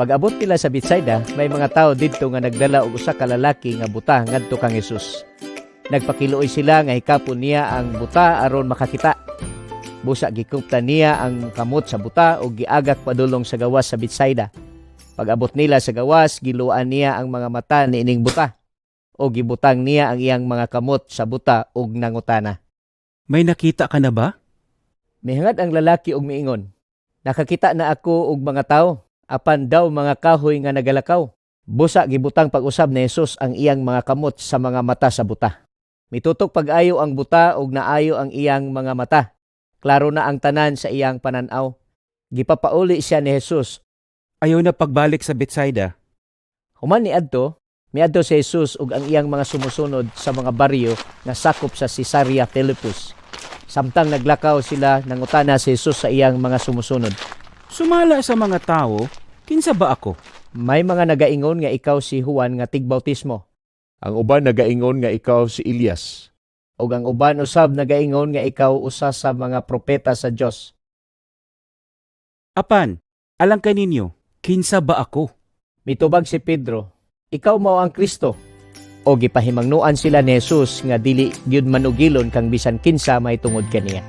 Pag-abot nila sa Betsaida, may mga tawo didto nga nagdala og usa ka lalaki nga buta ngadto kang Hesus. Nagpakiluoy sila nga hikapon niya ang buta aron makakita. Busa gikuptan niya ang kamot sa buta ug giagak padulong sa gawas sa Betsaida. Pag-abot nila sa gawas, giluan niya ang mga mata niining buta o gibutang niya ang iyang mga kamot sa buta ug nangutana. May nakita ka na ba? Mihangad ang lalaki og miingon, "Nakakita na ako og mga tawo, apan daw mga kahoy nga nagalakaw." Busa gibutang pag-usab ni Jesus ang iyang mga kamot sa mga mata sa buta. Mitutok pag-ayo ang buta ug naayo ang iyang mga mata. Klaro na ang tanan sa iyang pananaw. Gipapauli siya ni Jesus. Ayaw na pagbalik sa Betsaida. Human ni adto, miadto si Jesus ug ang iyang mga sumusunod sa mga baryo nga sakop sa Cesarea Philippus. Samtang naglakaw sila, nangutana si Jesus sa iyang mga sumusunod. Sumala sa mga tao, kinsa ba ako? May mga nagaingon nga ikaw si Juan nga tigbautismo. Ang uban nagaingon nga ikaw si Elias. Ug ang uban usab nagaingon nga ikaw usa sa mga propeta sa Dios. Apan, alang kaninyo, kinsa ba ako? Mitubag si Pedro, "Ikaw mao ang Kristo." O gipahimangnuan sila ni Jesus nga dili gyud manugilon kang bisan kinsa mahitungod kaniya.